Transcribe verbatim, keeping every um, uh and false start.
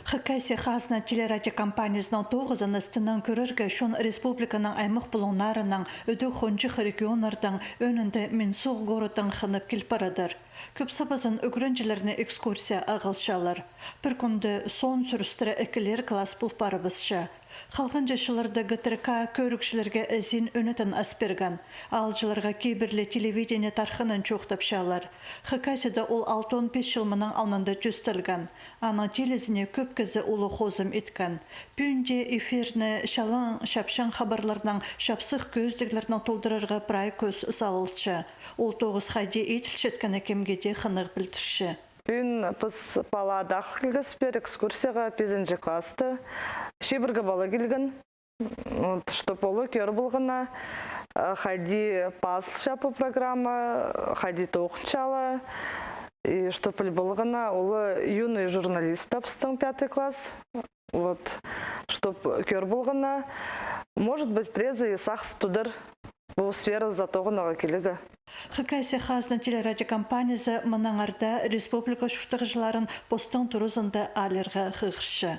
Хакасия хазна телерадиокомпаниязының тоғызын істінең кӧрерге чон республиканың аймах пулуңнарынаң, ӱдӱк хонҷых регионнардаң, ӧӧнінде Минсуғ городтаң хынып кил парадыр. Кӧп сабазын ӱгренҷілерні экскурсия ағылчалар. Пір кӱнде соон сӱрістіре ікілер класс пол парыбысча. Халғанҷы чылларда ГТРК кӧрігҷілерге ізін ӧнетін ас пирген. Аалҷыларға кибірлі телевидение тархынын чоохтапчалар. Хакасияда ол алтон пис чыл мының алнында тӧстелген. Аның тілізіне кӧп кізі улуғ хозым иткен. Пӱӱнде эфирні чалаң чапчаң хабарларнаң, чапсых кӧзідіглернең толдырарға прай кӱс салылча. Ол тоғыс хайди иділчеткені кемге дее хынығ пілдірче. Пӱӱн піс палаадағ килгеспеер экскурсияға пизінҷі класста. Чибіргі пала килген. Вот, чтоб олар кӧр полғаннар, а, хайди пазылча пу программа, хайди тоғынчалар, и чтоб піл полғаннар, олар юный журналист, допустим, пятый класс. Вот, чтоб кӧр полғаннар, может быть, пірезі сағыс тудар пу сфераза тоғынарға килерге. Хакасия хазна телерадиокомпаниязы мынаңар даа республика чуртағҷыларын постың туразында аларға хығырча.